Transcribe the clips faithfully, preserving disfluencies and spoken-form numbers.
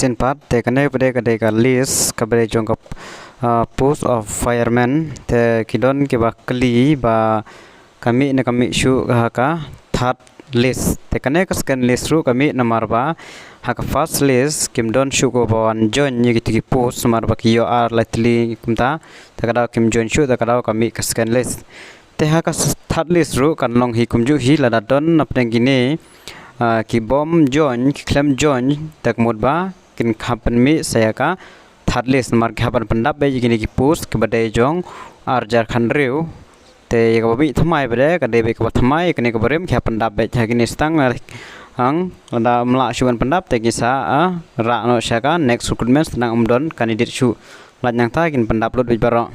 Shisien pat te kane pat ka dei ka list kaba dei jong ka, ah, post of fireman. Te ki don kiba kylli ba ka mih ne kam mih shuh ha ka third list. Te kane ka second list ruh ka mih namar ba ha ka first list kim don shuh kiba wan join ïa kito ki post namar ba ki ïoh ar lai tylli kumta. Te ka daw kim join shuh, te ka daw ka mih ka second list. Te ha ka s-, third list ruh kan long hi kumjuh hi, lada don napdeng kine, ah, ki bym join, ki khlem join, te ka mut ba kin hap ban mih sa ïa ka third list namar ki hap ban pyndap beit ïa kine ki post kiba dei jong ar hajar khathynriew. Te ïa kaba mih thymmai pat de ka dei beit kaba thymmai, kane kaba rim ki hap pyndap beit. Ha kine stang, ah, lada ym lah shuh ban pyndap te ki sa, ah, rah noh sha ka next recruitment, tang ym don candidate shuh. Lait nangta kin pyndap lut beit baroh.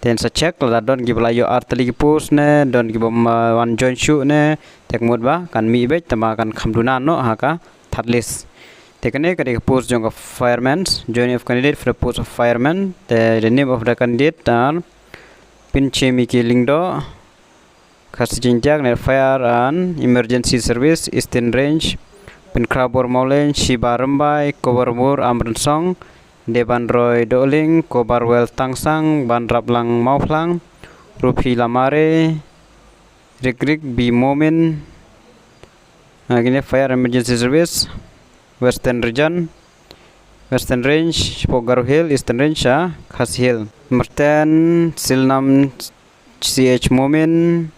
Te ngin sa check lada don kiba la ïoh ar tylli ki post ne, don kiba ym, ah, wan join shuh ne, te ka mut ba kan mih beit, tangba kan kham duna noh ha ka third list. Te kane ka dei ka post jong ka fireman, joining of candidate for the post of fireman. Te the name of the candidate are Pynshemiki Lyngdoh, Khasi Jaiñtia, ne Fire and Emergency Service, Eastern Range, Pynkhrabor Mawlein, Shiba Rymbai, Kobormur Amrynsong, Debanroy Dohling, Kobarwel Tangsang, Banraplang Mawphlang, Ruphi Lamare, Rikrik B Momin, ah, kine Fire Emergency Service, Western Region, Western Range, Shipok Garo Hill, Eastern Range, ah, Khasi Hill. Myrten Silnam C H Momin,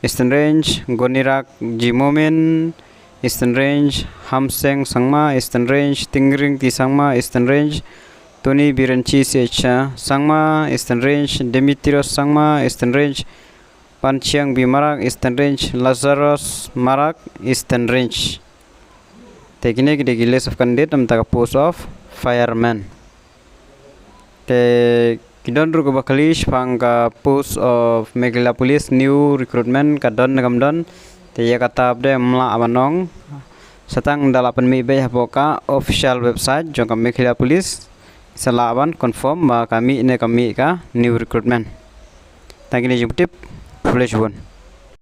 Eastern Range, Gonirak G Momin, Eastern Range, Hamseng Sangma, Eastern Range, Tingring T Sangma, Eastern Range, Tony Birenchi C H Sangma, Eastern Range, Demetrius Sangma, Eastern Range, Panchiang B Marak, Eastern Range, Lazarus Marak, Eastern Range. Te kine ki dei ki list of candidate namar ka post of fireman. Te ki don ruh kiba kylli shaphang ka post of Meghalaya Police new recruitment, ka don ne kam don. Te ïa kata pat de ym lah ban ong. Sa tang da lah pynmih beit hapoh ka official website jong ka Meghalaya Police, sa lah ban confirm ba ka mih ne kam mih ka new recruitment. Tang kine jingtip. Khublei shibun.